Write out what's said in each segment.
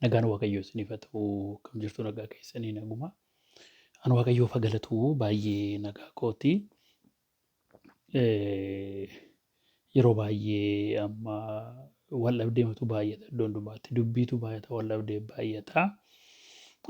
Nagaan Waaqayyoo isiniif haa ta'u. Akkam jirtu nagaa keessanii naguma. Ani Waaqayyoof haa galatu baay'ee nagaa kooti. Yeroo baay'ee amma wal dhabdeematu baay'ata iddoo hundumaatti dubbiitu baay'ata wal dhabdee baay'ata.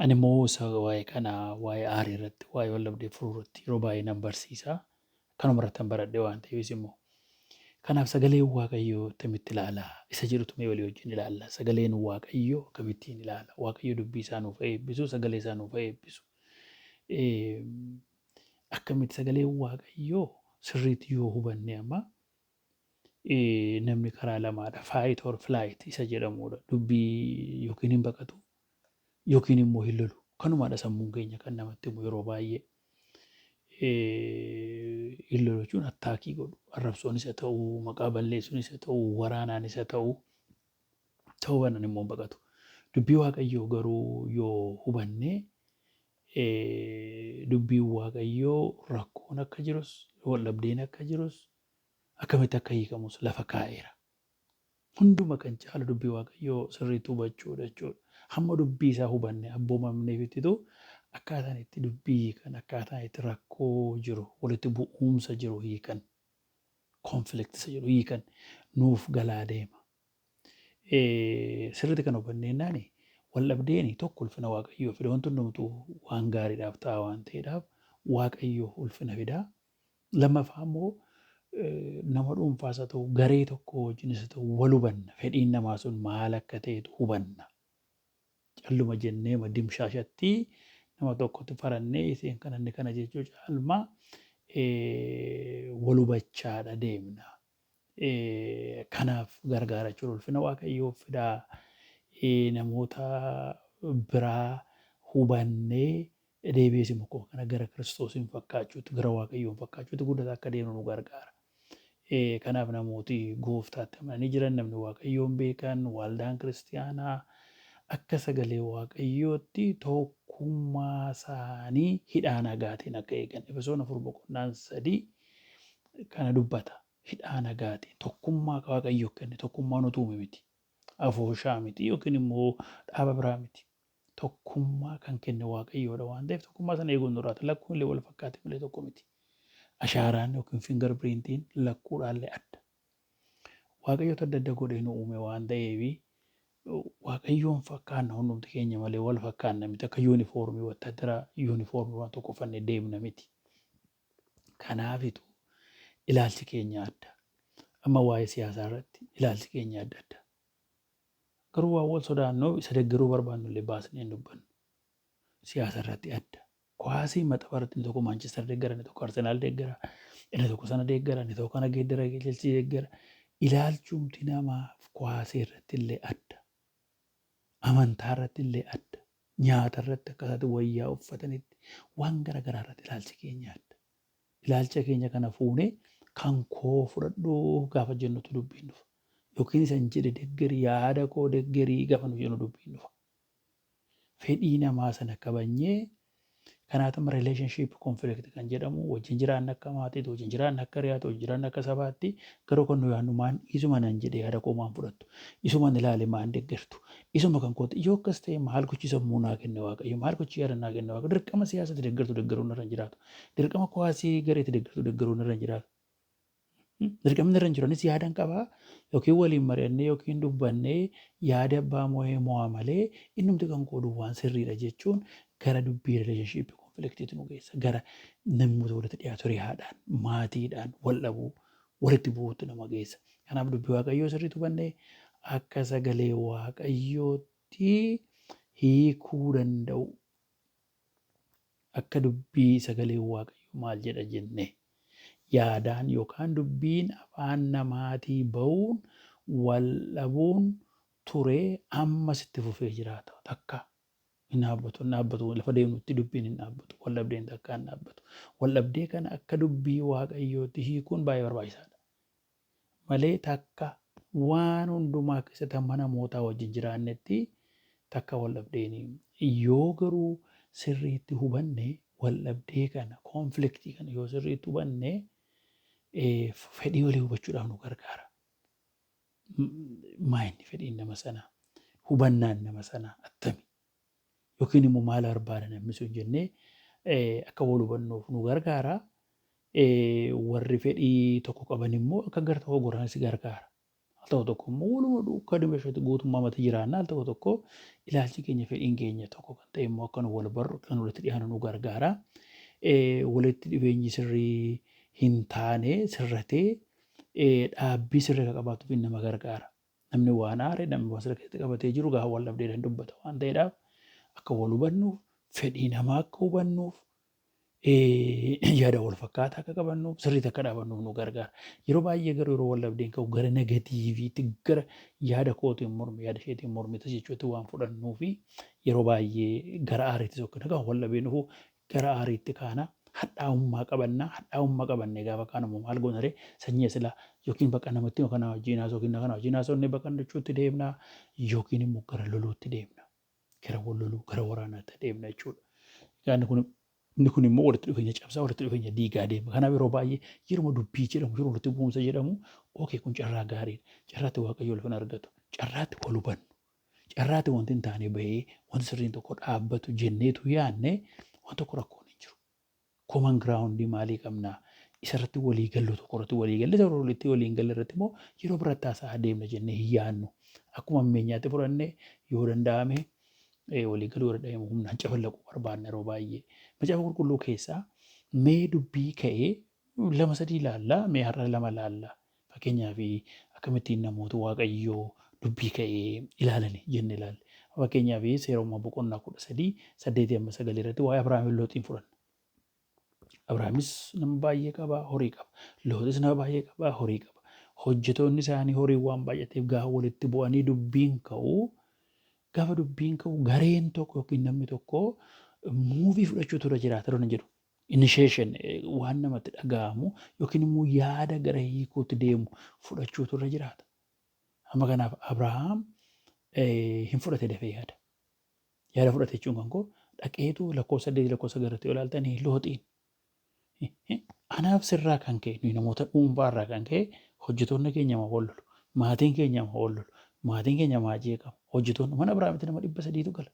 Ani immoo isa waa'ee kanaa waa'ee aarii irratti waa'ee wal dhabdee furuu irratti yeroo baay'ee nan barsiisa. Kanuma irrattan baradhe waan ta'eefis immoo. Kanaaf sagaleen Waaqayyoo attamitti ilaala isa jedhutu mee walii wajjin ilaalla. Sagaleen Waaqayyoo akkamittiin ilaala? Waaqayyo dubbii isaa nuuf haa eebbisu, sagalee isaa nuuf haa eebbisu. Akkamitti sagaleen Waaqayyoo sirriitti yoo hubanne amma namni karaa lamaadha. Fight or flight isa jedhamudha. Dubbii yookiin hin baqatu yookiin immoo hin lolu. Kanumaadha sammuun keenya kan namatti himu yeroo baay'ee. Hin lolu jechuun attaakii godhu. Arrabsoonis haa ta'u, maqaa balleessuunis haa ta'u, waraanaanis haa ta'u, ta'uu baannaan immoo hin baqatu. Dubbii Waaqayyoo garuu yoo hubanne dubbiin Waaqayyoo rakkoon akka jirus, waldhabdeen akka jirus, akkamitti akka hiikamus lafa kaa'eera. Hunduma kan caalu dubbii Waaqayyoo sirriitti hubachuudha jechuudha. Hamma dubbii isaa hubanne abboomamneefittitu akkaataan itti dubbii hiikan, akkaataan itti rakkoo jiru, walitti bu'uumsa jiru hiikan, conflict isa jedhu hiikan nuuf galaa deema. Sirriitti kan hubanneennaan wal dhabdeen tokko ulfina Waaqayyoo fida. Wanti hundumtuu waan gaariidhaaf ta'a waan ta'eedhaaf Waaqayyoo ulfina fida. Lammaffaa immoo nama dhuunfaas haa ta'u garee tokko wajjinis haa ta'u wal hubanna. Fedhiin namaa sun maal akka ta'etu hubanna. Calluma jennee dimshaashatti nama tokkotti farannee isheen kana inni kana jechuu caalmaa wal hubachaadha deemna. Kanaaf gargaara jechuudha. Ulfina Waaqayyoof fidaa namoota biraa hubannee deebi'ees immoo akkuma kana gara Kiristoosiin fakkaachuutti, gara Waaqayyoon fakkaachuutti guddataa akka deemnu nu gargaara. Kanaaf namooti gooftaatti amananii jiran, namni Waaqayyoon beekan, waldaan kiristiyaanaa akka sagalee Waaqayyootti tokkummaa isaanii hidhaa nagaatiin akka eegan. Efesoon 4 boqonnaan 3 kana dubbata. Hidhaa nagaatiin tokkummaa Waaqayyo kenne tokkummaa nutu uume miti. Afooshaa miti yookiin immoo dhaaba biraa miti. Tokkummaa kan kenne Waaqayyoodha waan ta'eef tokkummaa sana eeguun nurraa ta'a. Lakkuun illee wal fakkaate malee tokko miti. Ashaaraan yookiin finger printiin lakkuudhaallee adda. Waaqayyotu adda adda godhee nu uume waan ta'eef Waaqayyoon fakkaanna hundumti keenya malee wal fakkaanna miti. Akka yuunifoormii wattaadara yuunifoormii waan tokko uffannee deemna miti. Kanaafitu ilaalchi keenya adda. Amma waa'ee siyaasaa irratti ilaalchi keenya adda adda. Garuu waan wal sodaannuuf isa deggeruu barbaannu illee baasnee hin dubbannu. Siyaasa irratti adda. Kuwaasii maxaba irratti inni tokko Maanchister deeggara, inni tokko Arsenaal deeggara, inni tokko sana deeggara, inni tokko kana geeddara, Chelsii deeggara. Ilaalchumti namaa kuwaasii irratti illee adda. Amantaa irratti illee adda. Nyaata irratti akka isaatti wayyaa uffatanitti waan gara garaa irratti ilaalchi keenya adda. Ilaalcha keenya kana fuunee kan koo fudhadhu gaafa jennutu dubbiin dhufa. Yookiin isan jedhe deggeri yaada koo deggerii gaafa nu jennu dubbiin dhufa. Fedhii namaa sana kabajnee kanaaf amma relationship conflict kan jedhamu wajjin jiraanna akka maatiitti, wajjin jiraanna akka hiriyaatti, wajjin jiraanna akka sabaatti garuu kan nu yaadnu maan isuma nan jedhe yaada koo maan fudhattu, isuman ilaale maan deggertu, isuma kan kooti yoo akkas ta'e maal gochi sammuu naa kenne Waaqayyo, maal gochi yaada naa kenne Waaqayyo, dirqama siyaasatti deggertu deggeruun irra hin jiraatu, dirqama kuwaasii gareetti deggertu deggeruun irra hin jiraatu. Dirqamni irra hin jiru. Anis yaadan qaba. Yookiin waliin mari'annee yookiin dubbannee yaada abbaa mo'ee mo'a malee innumti kan koo duwwaan sirriidha jechuun gara dubbii relationship conflictiitti nu geessa. Gara namoota walitti dhiyaatu hiriyaadhaan, maatiidhaan wal dhabuu, walitti bu'uutti nama geessa. Kanaaf dubbii Waaqayyoo sirriitti hubannee akka sagalee Waaqayyootti hiikuu danda'u. Akka dubbii sagaleen Waaqayyoo maal jedha jenne yaadaan yookaan dubbiin afaan namaatii ba'uun wal dhabuun ture ammas itti fufee jiraata. Takka hin dhaabbatu hin dhaabbatu lafa deemnutti dubbiin hin dhaabbatu wal dhabdeen takka hin dhaabbatu. Wal dhabdee kana akka dubbii Waaqayyootti hiikuun baay'ee barbaachisaadha. Malee takka waan hundumaa keessatti hamma namootaa wajjin jiraannetti takka wal dhabdeen yoo garuu sirriitti hubanne wal dhabdee kana konfliktii kana yoo sirriitti hubanne fedhii walii hubachuudhaaf nu gargaara. Maa inni fedhiin nama sanaa? Hubannaan nama sanaa attami? Yookiin immoo maal barbaada namni sun jennee akka wal hubannuuf nu gargaara. Warri fedhii tokko qaban immoo akka gara tokko goranis gargaara. Al tokko tokko immoo waluma duukaa dimashatti guutummaa mata jiraanna. Al tokko tokko ilaalchi keenya, fedhiin keenya tokko kan ta'e immoo akka nu wal barru, akka nu walitti dhiyaannu nu gargaara. Walitti dhufeenyi sirrii hin taane sirratee dhaabbii sirrii akka qabaatuuf nama gargaara. Namni waan aare, namni waan sirra keessatti qabatee jiru gaafa wal dhabdeedhaan dubbata waan ta'eedhaaf, akka wal hubannuuf, fedhii namaa akka hubannuuf, yaada wal fakkaataa akka qabannuuf, sirriitti akka dhaabannuuf nu gargaara. Yeroo baay'ee garuu yeroo wal dhabdeen ka'u gara negativeitti, gara yaada kootiin mormi, yaada isheetiin mormitas jechuutti waan fudhannuu fi yeroo baay'ee gara aariittis yookiin gaafa wal dhabeen dhufu gara aariitti kaana, hadhaa'ummaa qabannaa. Hadhaa'ummaa qabannee gaafa kaan immoo maal goona ree? Sanyii silaa yookiin bakka namatti kana wajjin haasoo yookiin kana wajjin haasofne baqannachuutti deemna, yookiin immoo gara loluutti deemna. Gara wal loluu, gara waraanaatti deemna jechuudha. Egaa inni kun immoo walitti dhufeenya cabsaa, walitti dhufeenya diigaa deema. Kanaaf yeroo baay'ee yeroo dubbii jedhamu, yeroo walitti bu'umsa jedhamu, okay, kun carraa gaariidha. Carraatti Waaqayyo ulfina argatu. Carraatti wal hubannu. Carraatti wanti hin taane bahee wanti sirriin tokko dhaabbatu jenneetu yaadne, waan tokko rakkoon hin jiru. Common ground maalii qabnaa? Isarratti walii gallu tokko irratti walii galle, isa walitti walii hin galle irratti immoo yeroo biratti haasa'aa deemna jennee hin yaadnu. Akkuma ammeenyaatti fudhannee yoo danda'ame walii galuu irra deemu humnaan cafallaquu barbaanna yeroo baay'ee. Macaafa Qulqulluu keessaa mee dubbii ka'ee lama sadii ilaalla, mee har'a lama ilaalla. Fakkeenyaaf, akkamittiin namoota Waaqayyoo dubbii ka'ee ilaalani jenne ilaalle. Fakkeenyaaf, Seera Uumamaa boqonnaa 13:8 hamma 9 irratti waa'ee Abrahaam Looxiin fudhanna. Abrahaamis nama baay'ee qaba, horii qaba. Looxis nama baay'ee qaba, horii qaba. Hojjetoonni isaanii horii waan baay'ateef gaafa walitti bu'anii dubbiin ka'u, gaafa dubbiin ka'u gareen tokko yookiin namni tokko move fudhachuutu irra jiraata yeroo jedhu. Initiation, waan namatti dhaga'amu yookiin immoo yaada gara hiikuutti deemu fudhachuutu irra jiraata. Amma kanaaf Abrahaam hin fudhate dafee yaada. Yaada fudhate jechuun kan koo dhaqeetu lakkoofsa 8 lakkoofsa garatti yoo ilaaltanii Looxiin. Anaaf sirraa kan ka'e, nuyi namoota dhuunfaa irraa kan ka'e hojjetoonni keenya ma wal lolu, maatiin keenya ma wal lolu, maatiin keenya maa jeeqamu, hojjetoonni mana Abrahaamitti nama 300tu gala.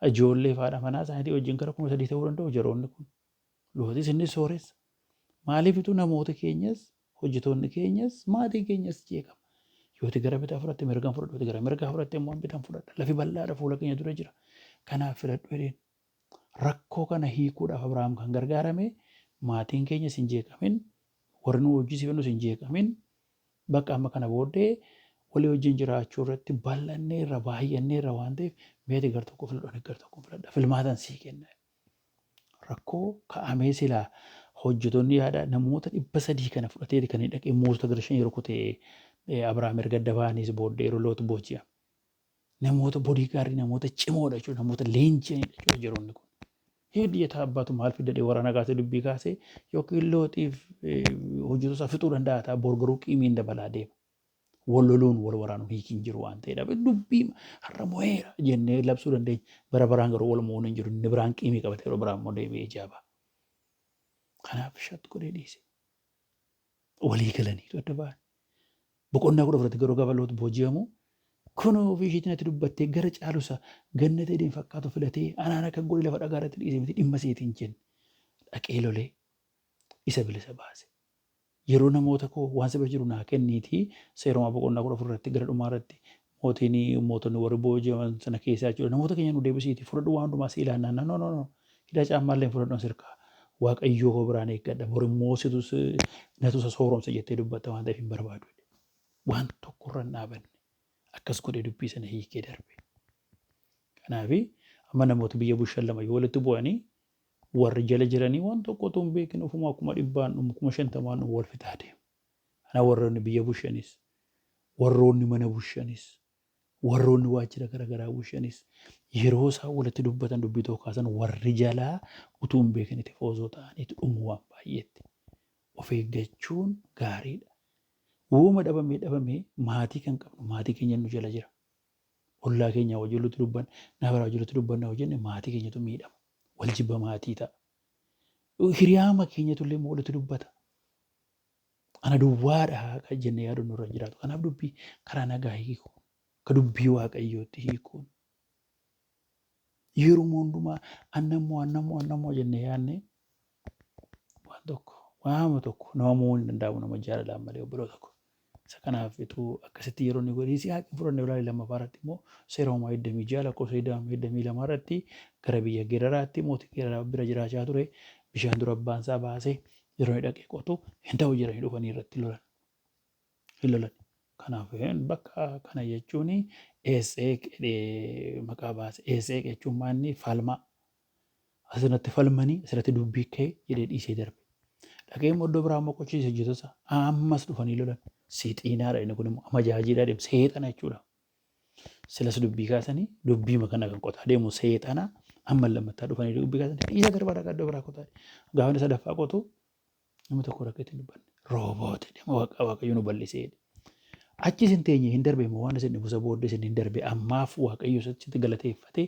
Ijoollee fi haadha manaa isaaniitii wajjin gara 3,000 ta'uu danda'u jaroonni kun. Looxis inni sooressa. Maaliifitu namoota keenyas, hojjetoonni keenyas, maatiin keenyas jeeqama? Yooti gara bitaa fudhatte mirgaan fudhadhu, yooti gara mirgaa fudhatte immoo bitaan fudhadha. Lafi bal'aadha fuula keenya dura jira. Kanaaf filadhu jedheen. Rakkoo kana hiikuudhaaf Abrahaam kan gargaarame, maatiin keenyas hin jeeqamin, warri nu hojjisiifannus hin jeeqamin, bakka amma kana booddee walii wajjin jiraachuu irratti bal'anneerra, baay'anneerra waan ta'eef, meeti gar tokko filadhu, ani gar tokko filadha, filmaatan sii kenna. Rakkoo ka'amee silaa hojjetoonni yaada namoota 300 kana fudhatee kan inni dhaqee mootota gara shanii rukute Abrahaam erga adda ba'aniis booddee yeroo Loot booji'ame. Namoota bodyguard, namoota cimoodha jechuudha, namoota leenji'anidha jechuudha yeroonni kun. Hiddi yetaa abbaatu maal fidadhee waraana kaasee dubbii kaasee yookiin Looxiif hojjettoota isaa fixuu danda'a ta'a, bor garuu qiimiin dabalaa deema. Wal loluun, wal waraanuun hiikiin jiru waan ta'eedhaaf, dubbii har'a mo'eera jennee labsuu dandeenya. Bara baraan garuu wal mo'uun hin jiru. Inni biraan qiimii qabate yeroo biraan immoo deebi'ee ijaaba. Kanaaf shat godhee dhiise. Walii galaniitu adda ba'an. Boqonnaa 14tti garuu gaafa Loot booji'amu, kunoo ofii isheetiin natti dubbattee gara caalusa gannata Edeen fakkaatu filatee anaan akka godhe lafa dhagaa irratti dhiise miti, dhimma isheetiin jenne. Dhaqee lolee isa bilisa baase. Yeroo namoota koo waan si bira jiru naa kenniitii, Seera Uumamaa boqonnaa 14 irratti gara dhumaa irratti mootiin mootonni warri booji'aman sana keessaa jechuudha. Namoota keenya nu deebisiitii fudhadhu, waan hundumaa si ilaannaa. No, no, no, hidhaa caammaallee hin fudhadhu sirkaa. Waaqayyoo koo biraan eeggadha. Bor immoo situ natu isa sooromsa jettee dubbatta waan ta'eef hin barbaadu. Waan tokko irra hin dhaabanne. Akkas godhee dubbii sana hiikee darbe. Kanaaf amma namoota biyya bushan lama yoo walitti bu'anii, warri jala jiranii waan tokko otoo hin beekin ofuma 100,000 dhumu, 50,000 dhumu, wal fixaa deemu. Kanaaf warroonni biyya bushanis, warroonni mana bushanis, warroonni waajjira garaagaraa bushanis yeroo isaan walitti dubbatan, dubbii tokko kaasan, warri jalaa utuu hin beekin itti foozoo ta'aniitu dhumu waan baay'eetti. Of eeggachuun gaariidha. Uuma dhabamee dhabamee maatii kan qabnu maatii keenya nu jala jira. Ollaa keenya wajjin walitti dubbanna, nama biraa wajjin walitti dubbanna yoo jenne maatii keenyatu miidhama. Wal jibba maatii ta'a. Hiriyaama keenyatu illee immoo walitti dubbata. Ana duwwaadha kan jennee yaaduun nurra hin jiraatu. Kanaaf dubbii karaa nagaa hiiku. Akka dubbii Waaqayyootti hiikuun. Yeroo hundumaa annammoo annammoo annammoo jennee yaadne waan tokko waama tokko nama mo'uu hin danda'amu nama jaalalaan malee, obboloota tokko. Isa kanaaf ituu akkasitti yeroo inni godhe Yisihaaq fudhanne ilaalle. Lammaffaa irratti immoo Seera Uumaa 26 lakkoofsa 22 irratti gara biyya Geraraatti, mootii Geraraa bira jiraachaa ture. Bishaan dura abbaan isaa baasee yeroo inni dhaqee qotu hin ta'u jedhanii dhufanii irratti lolan. Hin lolan. Kanaaf bakka kana jechuun Eeseeq jedhee maqaa baase. Eeseeq jechuun maanni? Falmaa. Asirratti falmanii asirratti dubbii ka'e jedhee dhiisee darbe. Dhaqee immoo iddoo biraa immoo qochiise hojjettoota ammas dhufanii lolan. Seexiinaadha inni kun immoo amajaajiidha deemu, seexana jechuudha. Silas dubbii kaasanii dubbii kana kan qotaa deemu seexana. Amma lammattaa dhufanii dubbii kaasanii dhiisa darbaa, dhaqaa iddoo biraa qotaa. Gaafa inni sadaffaa qotu namni tokko rakkoo hin dubbanne. Roobooti deema, Waaqa Waaqayyo nu bal'isee. Achi isin teenye hin darbe immoo waan isin dhibu isa booddee isin hin darbe. Ammaaf Waaqayyo sitti galateeffate,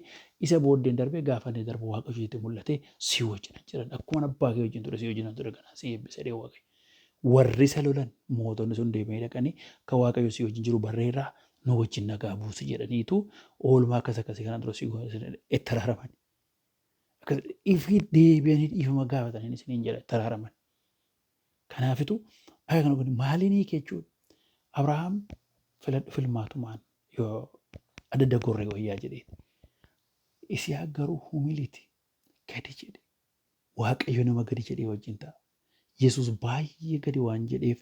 isa booddee hin darbe. Gaafa inni darbu Waaqayyo sitti mul'ate, si wajjin jiran, akkuma abbaa kee wajjin ture si wajjin ture, kanaan si eebbisa jedhee Waaqayyo. Warri isa lolan mootonni sun deemanii dhaqanii akka Waaqayyo si wajjin jiru barreerraa, nu wajjin nagaa buusi jedhaniitu oolmaa akkas akkasii kana dura si itti araaraman. Ifii deebi'anii dhiifama gaafatanii isiniin jedha, itti araaraman. Kanaafitu akka kana godhe maaliin hiike jechuudha. Abrahaam filadhu filmaatumaan yoo adda gorree wayyaa jedhee. Isihaaq garuu humility, gadi jedhe. Waaqayyo nama gadi jedhee wajjin ta'a. Yesuus baay'ee gadi waan jedheef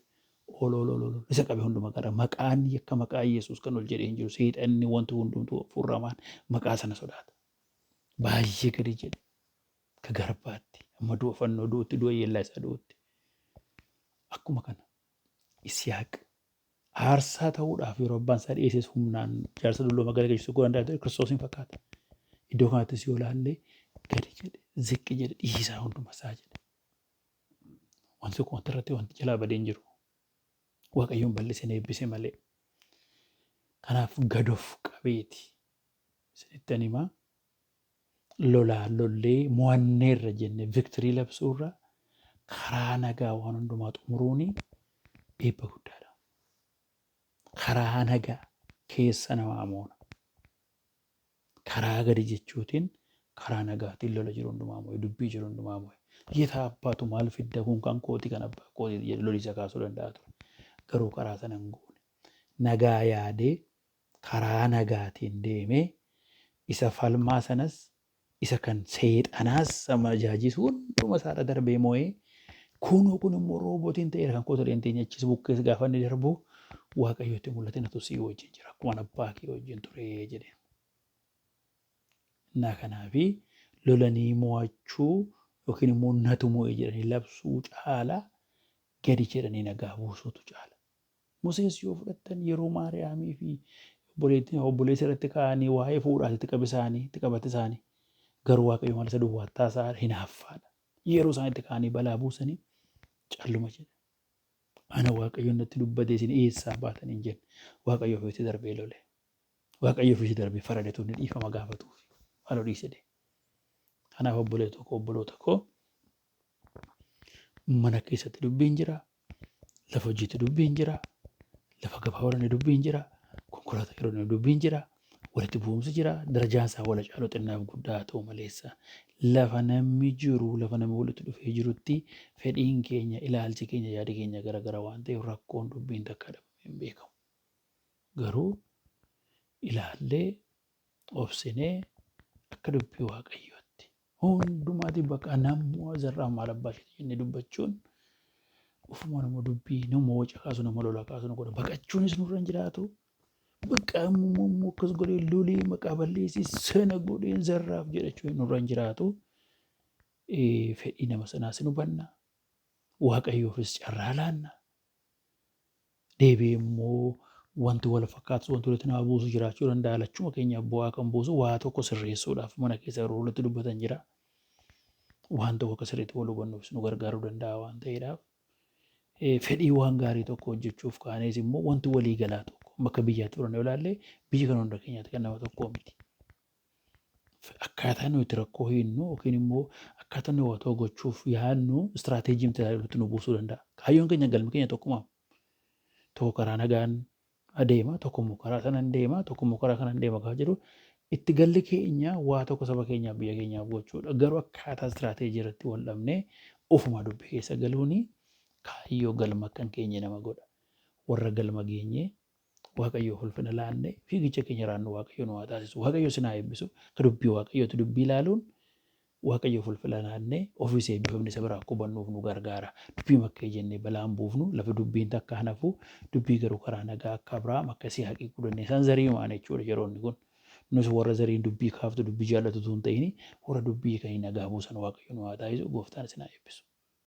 ol ol ol ol isa qabe hunduma gara maqaan yakka maqaa Yesuus kan ol jedhee hin jiru. Seexanni wanti hundumtuu furramaan maqaa sana sodaata. Baay'ee gadi jedhe. Akka garbaatti amma du'a fannoo du'utti, du'a yeellaa isaa du'utti. Akkuma kana Isihaaq aarsaa ta'uudhaaf yeroo abbaan isaa dhiyeesses humnaan jaarsa dullooma gara geessisu godhan danda'a ture, Kiristoosiin fakkaata. Iddoo kanattis yoo ilaalle gadi jedhe, ziqqi jedhe, dhiisaa hunduma isaa jedhe. Wanti tokko wanta irratti wanti jalaa badee hin jiru. Waaqayyoon bal'isee eebbise malee. Kanaaf gad of qabeeti. Isinittan himaa, lolaa lollee mo'anneerra jenne victory labsuurra karaa nagaa waan hundumaa xumuruuni eebba guddaadha. Karaa nagaa keessa namaa moona. Karaa gadi jechuutiin, karaa nagaatiin lola jiru hundumaa mo'e, dubbii jiru hundumaa mo'e. Yetaa abbaatu maal fidda, kun kan kooti, kan abbaa kooti jedhe lolisa kaasuu danda'a ture. Garuu karaa sana hin goone. Nagaa yaadee karaa nagaatiin deemee isa falmaa sanas, isa kan seexanaas sama jaajisu hunduma isaarra darbee mo'ee, kunoo kun immoo roobootiin ta'eera kan koota dheenteenya achis bukkees gaafa inni darbu Waaqayyotti mul'ate, natu sii wajjin jira akkuma abbaa kee wajjin ture jedhe. Innaa kanaafi lolanii mo'achuu yookiin immoo natu mo'e jedhanii labsuu caala gadi jedhanii nagaa buusuutu caala. Musees yoo fudhattan yeroo Maariyaamii fi obboleettiin obboleessa irratti ka'anii waa'ee fuudhaati itti qabisaanii itti qabate isaanii, garuu Waaqayyo maal isa duwwaattaa isaa hinaaffaadha. Yeroo isaan itti ka'anii balaa buusanii calluma jedhe. Ana Waaqayyo natti dubbatee isin eessaa baatan hin jenne. Waaqayyo ofiitti darbee lole. Waaqayyo ofiitti darbee faradetu inni dhiifama gaafatuuf. Maaloo dhiise. Kanaaf obboleessa koo, obboloota koo, mana keessatti dubbiin jira. Lafa hojiitti dubbiin jira. Lafa gabaa horanne dubbiin jira. Konkolaataa yeroo dubbiin jira. Walitti bu'umsi jira. Darajaan isaa wala caalu xinnaaf guddaa ta'u maleessa. Lafa namni jiru, lafa namni walitti dhufee jirutti fedhiin keenya, ilaalchi keenya, yaadi keenya garagara waan ta'eef rakkoon dubbiin takka dhabamee hin beekamu. Garuu ilaallee obsinee akka dubbii Waaqayyootti hundumaatiif bakka nammoo zarraa maal abbaa isheeti jennee dubbachuun ofuma nama dubbii nama waca kaasu, nama lola kaasu nu godha. Baqachuunis nurra hin jiraatu. Bakka ammoo immoo akkas godhee lolee maqaa balleessee sana godheen zarraaf jedhachuun nurra hin jiraatu. Fedhii nama sanaas nu hubanna. Waaqayyoofis carraa laanna. Deebi'ee immoo wanti wal fakkaatu, wanti walitti nama buusu jiraachuu danda'a. Lachuma keenyaaf bu'aa kan buusu waa tokko sirreessuudhaaf mana keessa yeroo walitti dubbatan jira. Waan tokko akka sirriitti wal hubannuufis nu gargaaruu danda'a waan ta'eedhaaf. Fedhii waan gaarii tokko hojjechuuf kaanees immoo wanti walii galaa tokko bakka biyyaatti fudhannee ilaalle, biyyi kan hunda keenyaatti, kan nama tokkoo miti. Akkaataa nuyi itti rakkoo hiinnu yookiin immoo akkaataa nuyi waa tokko gochuuf yaadnu istiraateejii nuti ilaalutti nu buusuu danda'a. Kaayyoon keenya, galmi keenya tokkuma. Tokko karaa nagaan adeema, tokko immoo karaa sanan deema, tokko immoo karaa kanan deema gaafa jedhu, itti galli keenya waa tokko saba keenyaaf, biyya keenyaaf gochuudha. Garuu akkaataa istiraateejii irratti wal dhabnee ofuma dubbii keessa galuuni kaayyoo galma akka hin geenye nama godha. Warra galma geenyee Waaqayyoof ulfina laannee fiigicha keenya raannu Waaqayyo nu haa taasisu. Waaqayyo isin haa eebbisu. Akka dubbii Waaqayyooti dubbii ilaaluun Waaqayyoof ulfina laannee ofiis eebbifamne isa biraa akka hubannuuf nu gargaara. Dubbii makkee jennee balaan buufnu lafa dubbiin takka hanafu, dubbii garuu karaa nagaa akka Abrahaam, akka Yisihaaqii guddanne, isaan zariimaan jechuudha yeroonni kun. Nus warra zariin dubbii kaaftu, dubbii jaallatu utuu hin ta'in, warra dubbii kan nagaa buusan Waaqayyo nu haa taasisu. Gooftaan isin haa eebbisu.